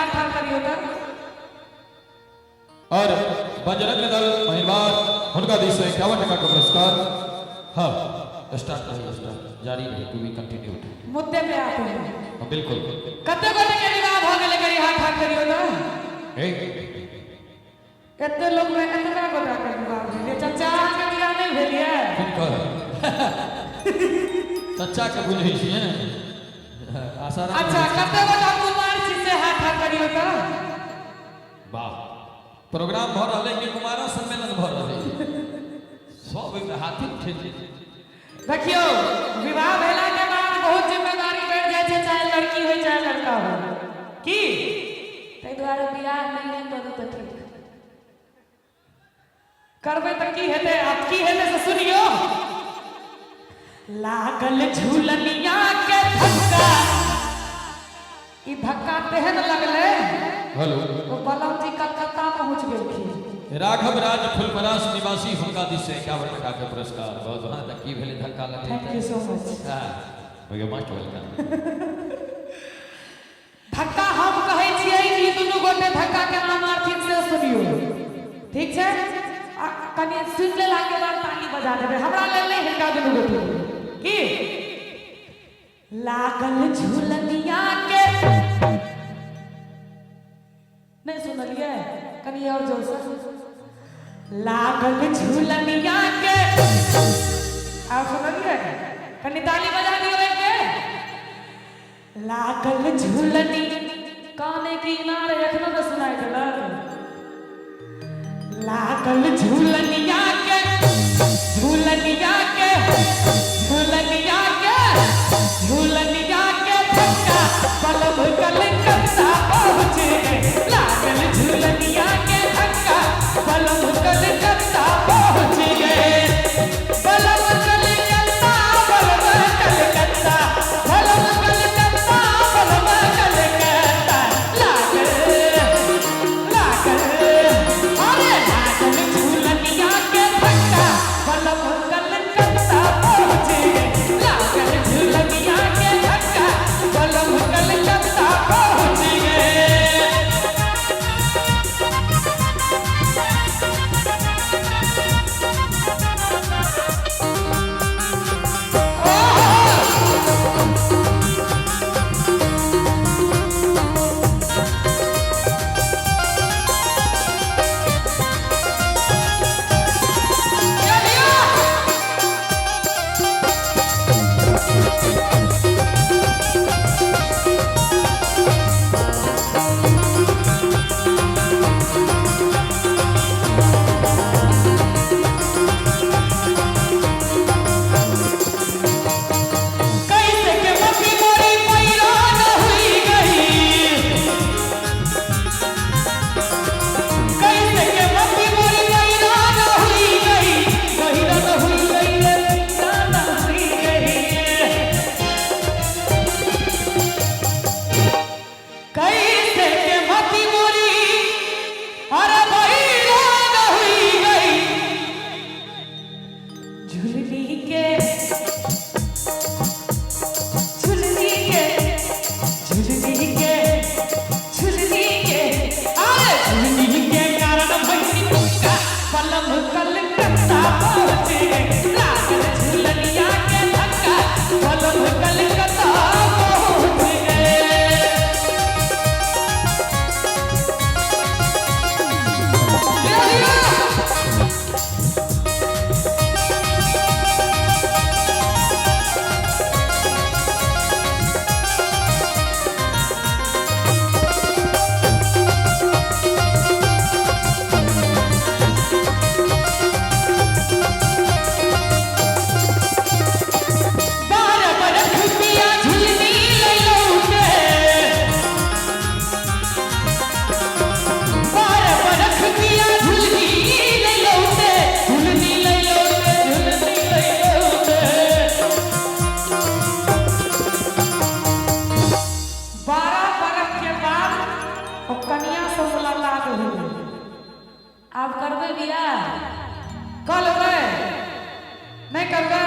हाथ ठाढ़ करियौ तऽ। और बजरंग दल महिवार हुनका दिस से 51 टका के पुरस्कार। हाँ, स्टार्ट रही, स्टार्ट जारी रही, टू बी कंटिन्यूड। मुद्दे पे आते हैं। हाँ, बिल्कुल। कते गोटे के विवाह भऽ गेलै, करी हाथ ठाढ़ करियौ तऽ। ए एते लोक में एतना गोटा के विवाह भेलै। चचा, अहाँके विवाह नहि भेल यऽ? किनकर? चचा के बुझै छियै आशा। अच्छा, कते गोटा कुमार छी से हाथ ठाढ़ करियौ तऽ। वाह, प्रोग्राम भऽ रहलै कि कुमारा सम्मेलन भऽ रहलै? सब ओहिमे हाथी उठे। देखियौ, विवाह भेला के बाद बहुत जिम्मेदारी बढ़ि जाइ छै, चाहे लड़की हो चाहे लड़का हो। की ताहि दुआरे बियाह नहिए करू तऽ ठीक। करबै तऽ की हेतै? आब की हेतै से सुनियौ। लागल झूलनिया के धक्का, ई धक्का तेहन लगलै हेलो ओ बलम जी कलकत्ता पहुँच गेलखिन। राघव राज फुलपरास निवासी, हुनका दिस से 51 टका के पुरस्कार। बहुत। हाँ, तऽ की भेलै धक्का लगलै? Thank you so much. हाँ, मोस्ट welcome. धक्का हम कहै छियै, ई दुनू गोटे धक्का केना मारथिन से सुनियौ, ठीक छै? आ कनि सुनि लेलाके बाद ताली बजा देबै, हमरा लेल नहि, हिनका दुनू गोटे लेल। की लागल झूलनिया के, नहि सुनलियै? कनि और जोर से। लागल झूलनिया के, आब सुनलियै? कनि ताली बजा दियौ एक बेर। लागल झूलनी काने की इनार एखनो ने सुनाइ देलक। लागल झूलनिया के, झूलनिया के, झूलनिया के, झूलनिया के धक्का, बलम कलकत्ता पहुँच गए। लागल झूलनिया के धक्का, बलम कलकत्ता पहुँच गए। बलम कलकत्ता, बलम कलकत्ता, बलम कलकत्ता, बलम कलकत्ता। लागल, लागल, अरे लागल झूलनिया के धक्का, बलम कलकत्ता पहुँच गए। लागल झूलनिया के धक्का, बलम कलकत्ता पहुँच गए। कैसे के मती मोरी पैरान हुई गई, कैसे के मती मोरी पैरान हुई गई, पैरान हुई गई रे, पैरान हुई गई। कैसे के मती मोरी अरे पैरान हुई गई, झुलनी के, झुलनी के, झुलनी के, झुलनी के, अरे झुलनी के कारण भइनी मुक्का, पलम कलकत्ता पहुँच गए। लागल झुलनिया के धक्का, पलम कलकत्ता पहुँच गए। बारह बरख पिया झुलनी लैलौटे, 12 बरख पिया झुलनी लैलौटे, झुलनी लैलौटे, झुलनी लैलौटे। 12 बरख के बाद ओ कनिया से मुलाकात भेलै। आब करबै बियाह? कऽ लेबै? नहि करबै?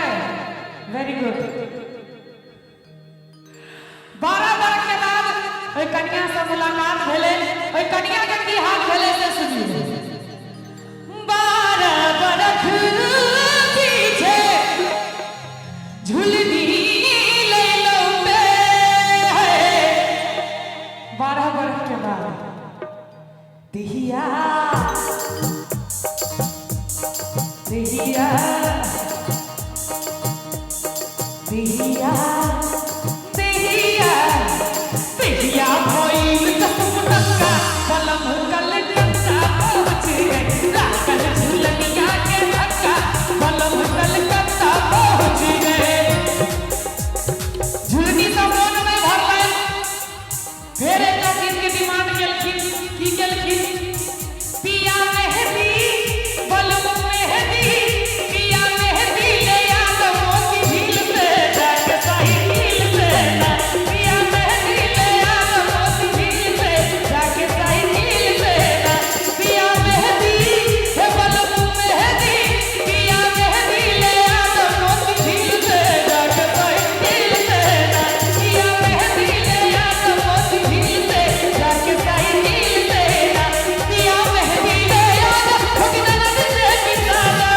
Very good. 12 बरख के बाद ओहि कनिया कनिया से मुलाकात भेलै, ओहि कनिया के की हाल भेलै से सुनियौ। 12 बरख पीछे झुलनी लैलौ पे, 12 बरख के बाद दिहिया दिहिया दिहिया दिहिया दिहिया भइल कसम टक्का, पलम कलकत्ता पहुँच गए, लागल झुलनिया के धक्का, पलम कलकत्ता पहुँच गए। झुलनी सब मोन में भरलनि। फेर एकटा चीज के डिमांड केलखिन। की केलखिन? पिया मेहदी बलम मेहदी, पिया मेहदी ले आ मोती झील से, जाके साइकिल से ना। पिया मेहदी ले आ मोती झील से, जाके साइकिल से ना। पिया मेहदी हे बलम मेहदी, पिया मेहदी ले आ मोती झील से, जाके साइकिल से ना। पिया मेहदी ले आ मोती झील से, जाके साइकिल से ना। पिया मेहदी ले आ छोटी ननद से पिसादा।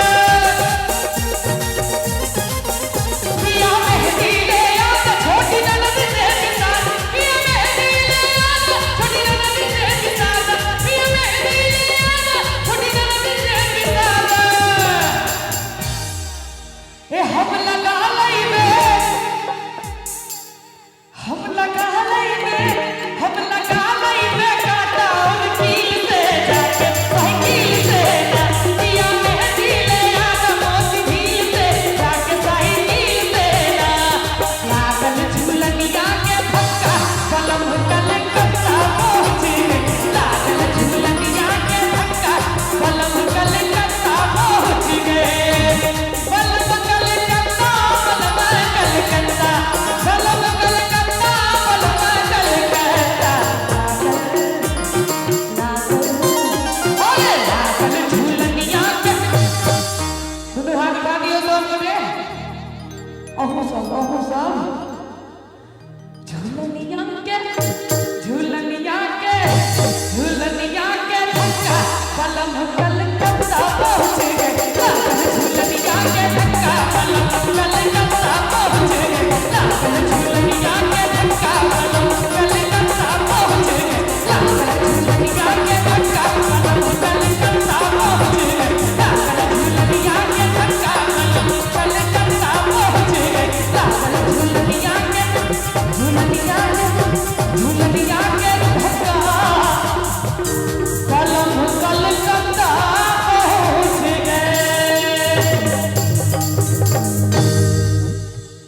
पिया मेहदी ले आ छोटी ननद से पिसादा। पिया मेहदी ले आ छोटी ननद से पिसादा। पिया मेहदी ले आ छोटी ननद से पिसादा। ए हम लगा लईबे, हम लगा लईबे, हम लगा लईबे कांटा और कील से, जाके साइकिल से ना। पिया मेहदी ले आ मोती झील से, जाके साइकिल से ना। लागल झुलनिया के धक्का, पलम कलकत्ता पहुँच गए। लागल झुलनिया के धक्का, पलम कलकत्ता पहुँच गए। पलम कलकत्ता, पलम कलकत्ता, पलम कलकत्ता, पलम कलकत्ता। अरे लागल झुलनिया के, दुनू हाथ उठा दियौ सब गोटे, अहूँ सब, अहूँ सब। झुलनिया के, झुलनिया के, झुलनिया के धक्का, पलम कलकत्ता पहुँच गए। लागल झुलनिया के धक्का, पलम कलकत्ता पहुँच गए। लागल झुलनिया के धक्का, पलम कलकत्ता पहुँच गए। लागल झुलनिया के धक्का, पलम कलकत्ता पहुँच गए। लागल झुलनिया के धक्का, पलम कलकत्ता पहुँच गए। लागल झुलनिया के, झुलनिया के।